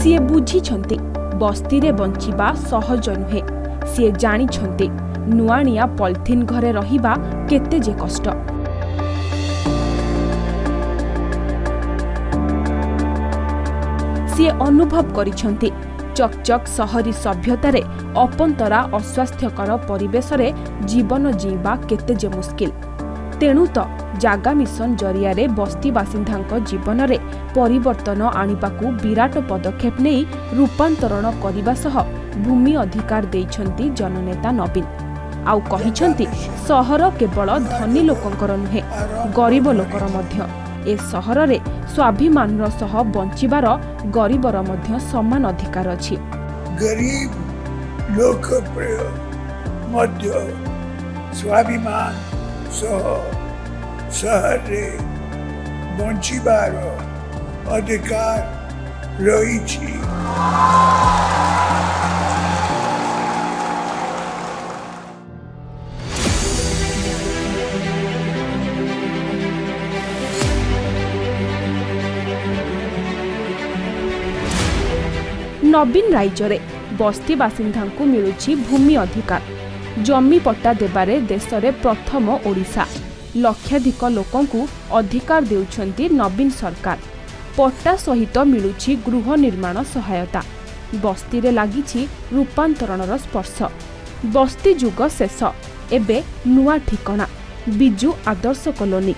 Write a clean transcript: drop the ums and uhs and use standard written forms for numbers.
ସିଏ ବୁଝିଛନ୍ତି ବସ୍ତିରେ ବଞ୍ଚିବା ସହଜ ନୁହେଁ। ସିଏ ଜାଣିଛନ୍ତି ନୁଆଣିଆ ପଲିଥିନ୍ ଘରେ ରହିବା କେତେ ଯେ କଷ୍ଟ। ସିଏ ଅନୁଭବ କରିଛନ୍ତି ଚକଚକ୍ ସହରୀ ସଭ୍ୟତାରେ ଅପନ୍ତରା ଅସ୍ୱାସ୍ଥ୍ୟକର ପରିବେଶରେ ଜୀବନ ଜିଇଁବା କେତେ ଯେ ମୁସ୍କିଲ। ତେଣୁ ତ ଜାଗା ମିଶନ ଜରିଆରେ ବସ୍ତି ବାସିନ୍ଦାଙ୍କ ଜୀବନରେ ପରିବର୍ତ୍ତନ ଆଣିବାକୁ ବିରାଟ ପଦକ୍ଷେପ ନେଇ ରୂପାନ୍ତରଣ କରିବା ସହ ଭୂମି ଅଧିକାର ଦେଇଛନ୍ତି ଜନନେତା ନବୀନ। ଆଉ କହିଛନ୍ତି, ସହର କେବଳ ଧନୀ ଲୋକଙ୍କର ନୁହେଁ, ଗରିବ ଲୋକର ମଧ୍ୟ। ଏ ସହରରେ ସ୍ୱାଭିମାନର ସହ ବଞ୍ଚିବାର ଗରିବର ମଧ୍ୟ ସମାନ ଅଧିକାର ଅଛି। ଗରିବ ଲୋକପ୍ରିୟ ମଧ୍ୟ ସ୍ୱାଭିମାନ ସହ ସହରରେ ବଞ୍ଚିବାର ଅଧିକାର ରହିଛି। ନବୀନ ରାଇଜରେ ବସ୍ତି ବାସିନ୍ଦାଙ୍କୁ ମିଳୁଛି ଭୂମି ଅଧିକାର। ଜମି ପଟ୍ଟା ଦେବାରେ ଦେଶରେ ପ୍ରଥମ ଓଡ଼ିଶା। ଲକ୍ଷାଧିକ ଲୋକଙ୍କୁ ଅଧିକାର ଦେଉଛନ୍ତି ନବୀନ ସରକାର। ପଟ୍ଟା ସହିତ ମିଳୁଛି ଗୃହ ନିର୍ମାଣ ସହାୟତା। ବସ୍ତିରେ ଲାଗିଛି ରୂପାନ୍ତରଣର ସ୍ପର୍ଶ। ବସ୍ତି ଯୁଗ ଶେଷ, ଏବେ ନୂଆ ଠିକଣା ବିଜୁ ଆଦର୍ଶ କଲୋନୀ।